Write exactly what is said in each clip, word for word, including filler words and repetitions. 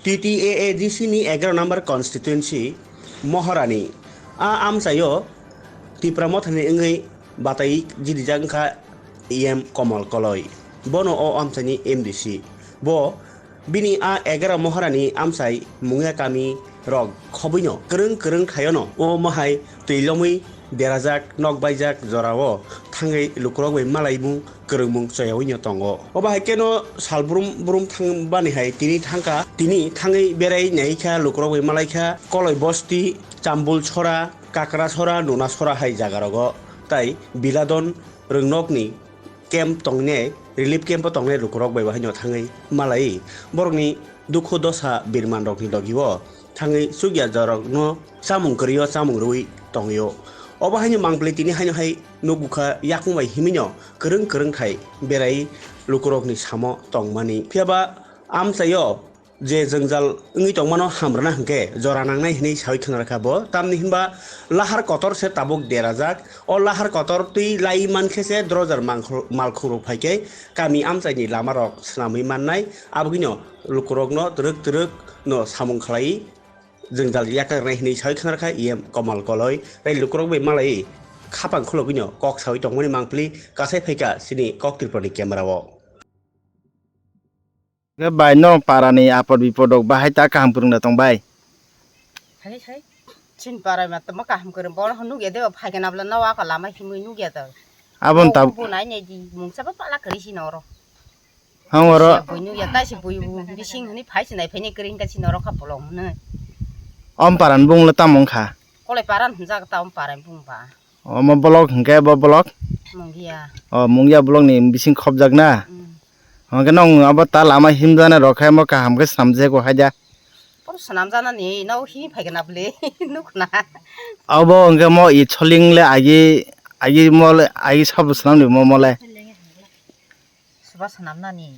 T T A A D C ni egaroh number constituency Moharani. A amchaio Tipra Mothani wngwi batai jirijak wngkha E M Komal Koloi. Bono o amchaini M D C. Bo bini a egaroh Moharani amchai Mungya kami rok khobwino kwrwng kwrwng khaiono o mohai twi lomwi derajak, nokbaijak jorao thangwi lukurok bai malaimung kwrwngmung choyaui no tongo. Obo hai khe no sal brum brum thang bani hai tini thangkha, tini thangwi berai naikha, lukurok bai malaikha, Koloi Bosti, Chambul Sora, Kakra Sora, Nuna Sora hai jaga rogo, tai Biladon rwngnokni camp tongnai, relief camp o tongnai lukurok bai bo haino thangwi malai borokni dukhu dosa birman rokni logi o thangwi chukya jorokno chamung kwrwi o chamung rwui tongwi o. Obo haino mangpili tini haino hai nukgukha yakung bai himino kwrwng kwrwng thai berai lukurokni samo tongmani. Phiya ba amchaio je jwngjal wngwi tongmano hamrwna hwnkhe jora nangnai hwnwi saui khna rwkha bo. Tamni hwnba lahar kotor se tabuk derajak. O lahar kotor twi lai mankhe se drojar mangkhro-, malkhungrok phaikhe kami amchaini lamarok swnamwi mannai. Abogwino lukurokno twrwk twrwk no samung khlai jwngjal yakarnai hwnwi saui khna rwkha E M Komal Koloi. Tei lukurok bai malai khapang khulogwino kok saui tongmani mangpili kasai phaikha chini Kok Tripurani camera o. Khe bai no para ni apor bipor rok bahai ta kaham kwrwng da tong bai. Hai hai. Chin para ma tamo kaham kwrwng bor nugya de phai kana bla no wa ka lama himui nugya da. Abon tab- Bu nai ne di mungsa ba pala kwrwi si noro. Hang oro. Bui nugya ta si bui bu bising hini phai si nai phai ne kwrwng ka si noro ka bolong ne. Om paran bung le tamong kha. Kolai paran hunjak ta om paran bung ba. Omo block hwnkhe bo block? Mungya. O mungya block ni bising khopjak na? Mm. Hwnkhe nong abo ta lama himjana rok khe omo kaham khe swnamjak o haida. Poro swnamjana ni no hi phaikhe na bwle nukna. Abo hwnkhe mo i choling le agi agi mo le agi sabo swnam ni mo mo le. Soba swnamnani.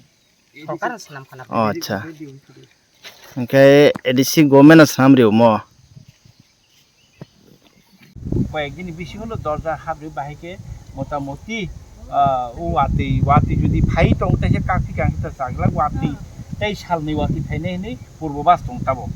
Sorkar swnam khana. O acha. Hwnkhe A D C government no swnam rio mo. Koyekdini bisingo no dorja habrwi bahai khe motamoti, ah, o watwi, watwi jodi phai tong, tei khe kakti kang khe chajak watwi, tei salni watwi phainai hinwi purbo bas tong tabo.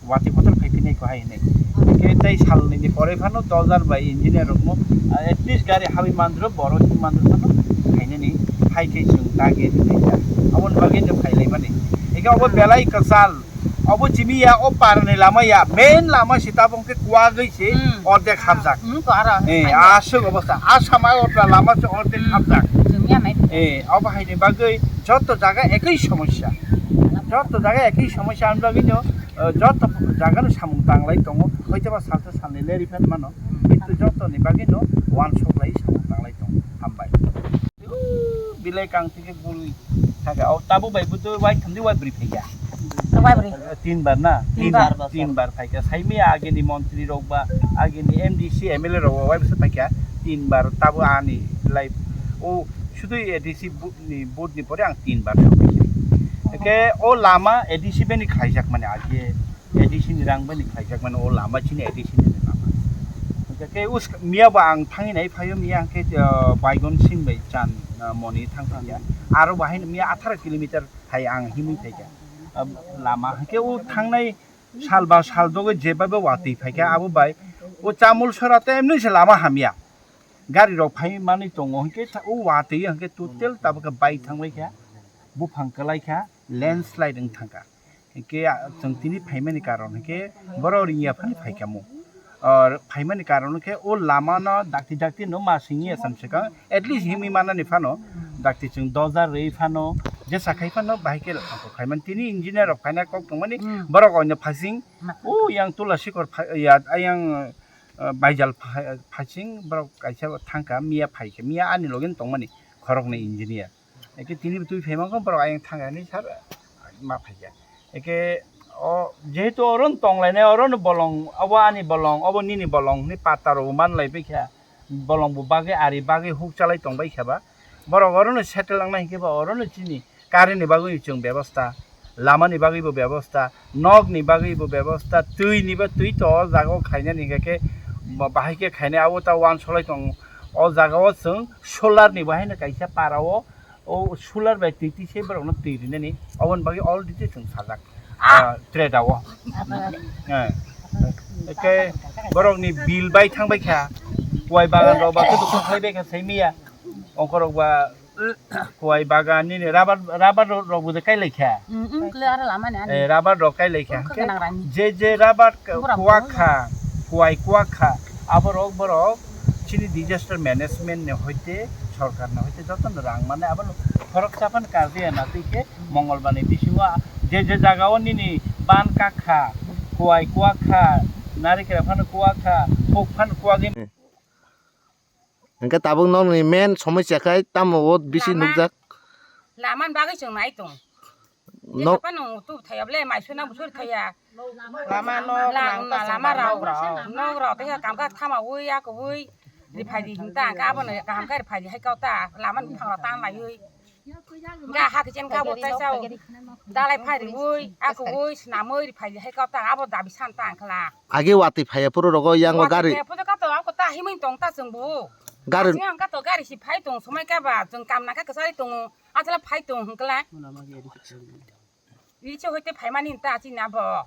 Watwi kotor phai phinai ko hai hinwi. Hwnkhe tei salnwi ni pore phano dorja bai engineer rokno, ah, at least gari habwi mandro, borok him mandro phano phainani hai khe chwng dagi rwlaijak. Aboni bagwi no phailaimani. Hwnkhe obo belai kwchal. Obo chini ya, o parni lama ya, main lama si tabuk khe kuagwi se. Hmm. Ordek hamjak. Hmm, ko aro. Eh, hamjak. Aswk obostha. Asama otra lama se ordek. Hmm. Hamjak. Chwngya nai. Eh, obo haini bagwi joto jaga ekoi somosya. Joto jaga ekoi somosya, ang bagwi no, eh, joto jaga no samung tanglai tongo. Hoito ba salsa salni leri phan mano. Hmm. Kintu joto ni bagwi no wansuk lai samung tanglai tongo. Hambai. Bilai kang tike gului thaka. O tabuk bai butu wai thamdi wai bri phaikha. Wai bri. Tin bar na? Tin bar. Tin bar phaikha. Saimi ageni montri rok ba, ageni M D C, M L A rok wai bwsa phaikha. Tin bar tabuk ani life. O sudu A D C bu-, ni vote ni pore ang tin bar phaikha. Eke o lama A D C beni khlaijak mani age. A D C ni rang bai ni khlaijak mano, o lama chini A D C ni lama. Hwnkhe khe us-, miya bo ang thangwi nai phaio, miya hwnkhe, ah, Baigon Singh bai chan, ah, moni thang thang ya. Aro bahai no miya atharo kilometer hai ang himwi phaikha. Ah, lama hwnkhe o thangnai sal ba sal dogwi jeba bo watwi phaikha abo bai. O Chamul Sora to emni se lama hamya. Gari rok phai manwi tongo hwnkhe tha-, o watwi hwnkhe total tabuk khe bai thangbai kha. Buphang kwlai kha, landslide wng thang kha. Hwnkhe, ah, chwng tini phaimani karon hwnkhe borok ringya phano phaikha mo. Or phaimani karon hwnkhe o lama no dakti dakti no ma singya sam swkang, at least himwi manani phano dakti chwng dojar rwi phano jesa khai phano bahai khe phaimani. Tini engineer rok phaina kok tongmani. Hmm. Borok oino phasing. Ma. O yang Tula Sikor phai-, ya, ayang, ah, Baijal phai-, phasing borok kaisa thangkha, miya phaikha, miya ani logi tongmani khoroknwi engineer. Eke tini twi phaima khe borok ayang thang ani sar ma phaikha. Eke o jehetu oro no tong lainai, oro no bolong, obo ani bolong, obo nini bolong hinwi patta rok man lai bai kha. Bolong bo bagwi ari bagwi huk chalai tong bai kha ba. Borok oro no settle wng nai hwnkhe ba oro no chini current ni bagwi chwng bebosta, lama ni bagwi bo bebosta, nok ni bagwi bo bebosta, twi ni ba twi to o jaga o khainani hwnkhe khe ba-, bahai khe khainai abo ta uansuk lai tong. O jaga o chwng solar ni bo haino kaisa para o O solar bai twi twi se borok no twi rinani, oboni bagwi already chwng sajak. ah, trade o. Eh. Eke borokni bill bai thang bai kha. Kuai bagan rok ba khe dukha khai bai kha sai miya. Ongkorok ba kuai bagan nini rubber, rubber rok bo kai lai kha. Mm, mm, kle aro lama ni ani. Eh, rubber rok kai lai kha. Khe gwnang rani. Je je rubber kuwa kha, kuai kuwa kha, aborok borok chini disaster management ni hoite, sorkar ni hoite joto no rang mane abo khoroksa phan kardi na twi khe Mongolbar ni bisingo je je jaga o nini ban kak kha, kuai kuwa kha, narikra phan kuwa kha, huk phan kuwa gwi. Hwnkhe tabuk nokni main somosya khai tamo o bisi lama, nukjak. Lama ni bagwi chwng nai tong. Nok- Jesa phano tu thaya ble mai suna busur thaya. Lama nok la-, nang ta lama chwng rao. Nok rao tei kam kha thama ui ya ko ui. Ri phai di hinta ka abo no kaham khe ri phai di hai kau ta. Lama ni phang rao ta mai ui. Ga ha kichen ka bo tai sao. Dalai phai ri ui, ako ui, snam ui, ri phai di hai kau ta, abo dabi san ta ang khala. Age watwi phaiya phuru rogo yango gari. Watwi phaiya phuru kato ako ta himwi tong ta chwng bo. Gari. Aswk ang kato gari si phai tong somai ka ba, chwng kam nang kha kwchari tongo, aswla phai tong hwn kla. Iche hoite phai mani ta chini abo.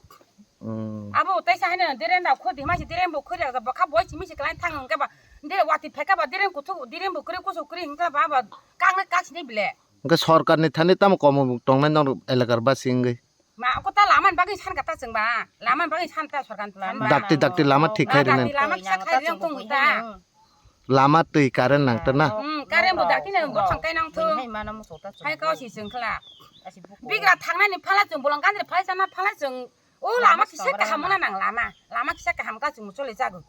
Mm. Abo tai sa hino deren da khodi ma si deren bo khori da bokha boi si mi si kla thang hwn ka ba. Dere watwi phai ka ba deren kuthu deren bo kre kusu kre hwn kla ba ba kang na kak sini bile. Hwnkhe sorkarni thani tamo komung tongnai norok elakar basi wngwi? Ma, kota lama ni bagwi san kata chwng ba. Lama ni bagwi san ta sorkar ni lama. Dakti, dakti lama thik khai rwnai. Dakti lama kisa khai rwng tong ta. Lama twi current nang ta na? Hmm, current bo dakti na bothang kai nang thung. Hai kau si chwng khla. Bigra thangnani phala chwng bolong gandri phalai sana phalai chwng. O lama kisa kaham na nang lama. Lama kisa kaham ka chwng chole jago.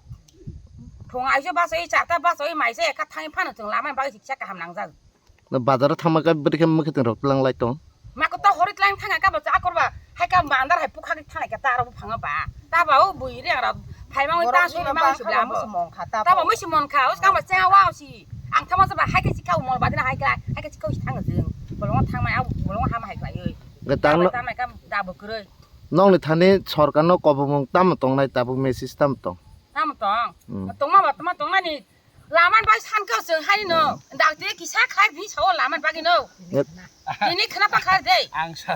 Thung aijo bas oi charta bas oi maisa ekha thangwi phano chwng lama ni bagwi kisa kaham nang jago. No bazar o thangma khe bwrwi khe mwkhwtwng rok twlang lai tong. Ma ko to hori twlang thanga ka bo cha akorba hai ka mandar hai pukha khe thanglai khe ta aro buphang ba. Ta ba o bui ri aro phai ma ta suri ma si bla bo. Ta ba musi mon kha os kang ba cha wa si. Ang thama cha ba hai khe si ka mol ba dina hai kla hai khe si ka si thang jing. Bolong thang ma au bolong ha ma hai kla oi. Ge tang no. Ta ma ka da bo kwrwi. Nokni thani sorkar no kobomung tamo tongnai tabuk message tamo tong. Tamo tong. Hmm. Tongma ba tongma tongnani. Laman bai san kau chwng hai no. Dakti kisa khai bi sao laman bagwi no. Yep. Tini khna pa khai de. Ang sa.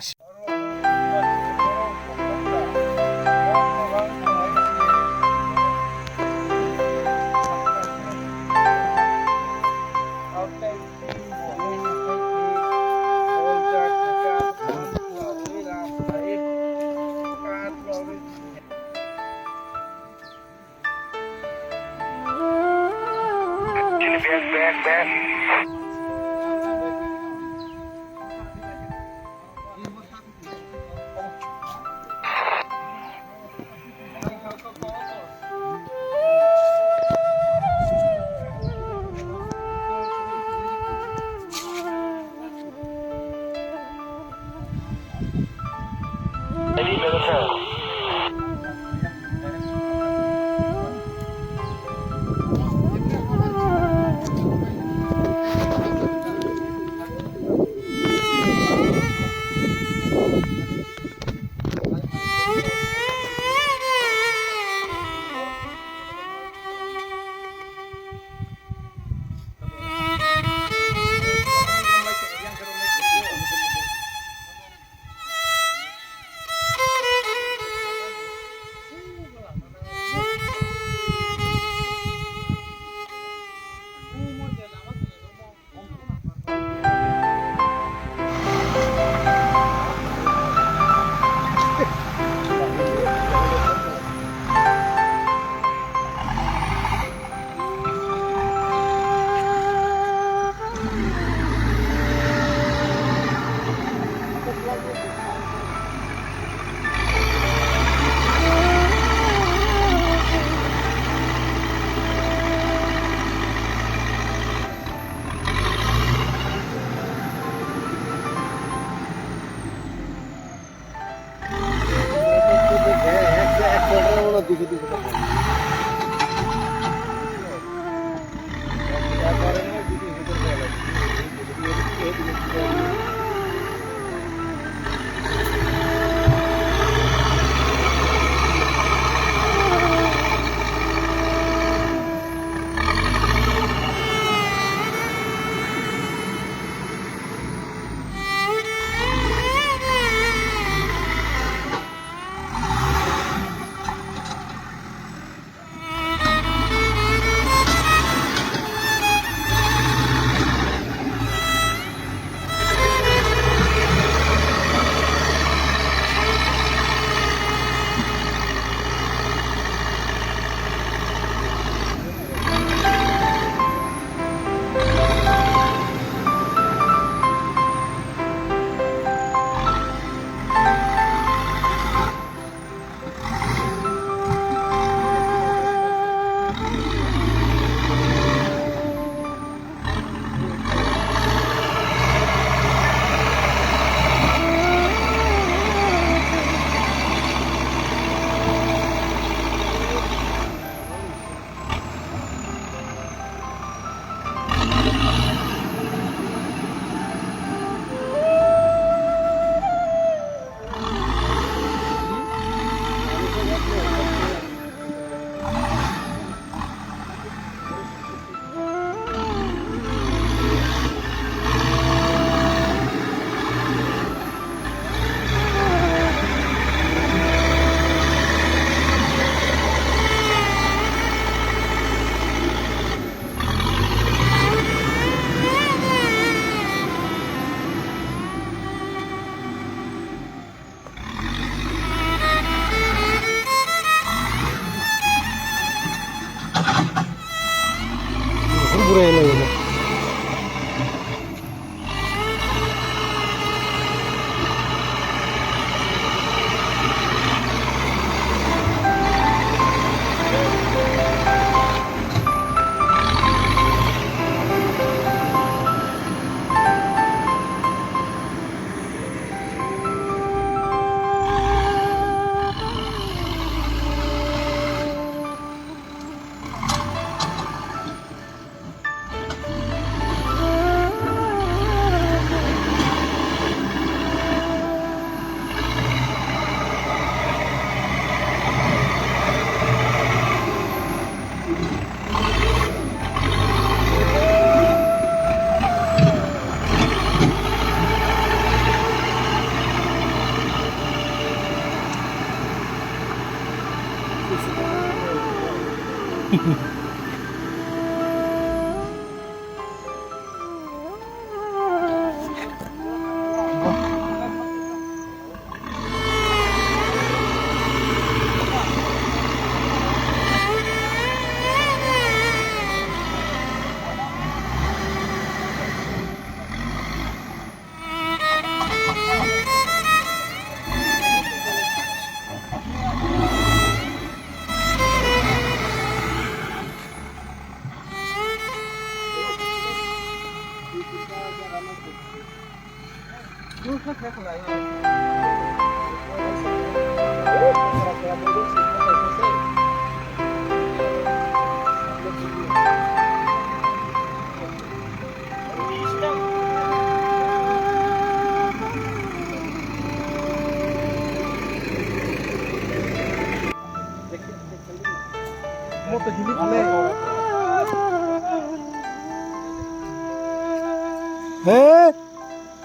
Hey!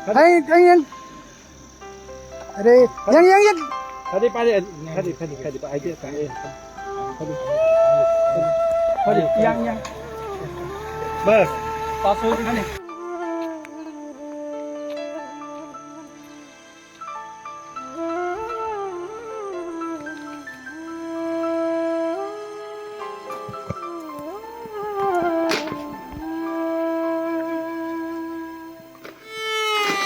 Hey, hey, hey. Are, yang, yang, yang. Tadi, tadi, tadi, tadi, tadi, Pak Haji, tadi. Tadi, tadi, yang, yang. Bas. Pasal ini.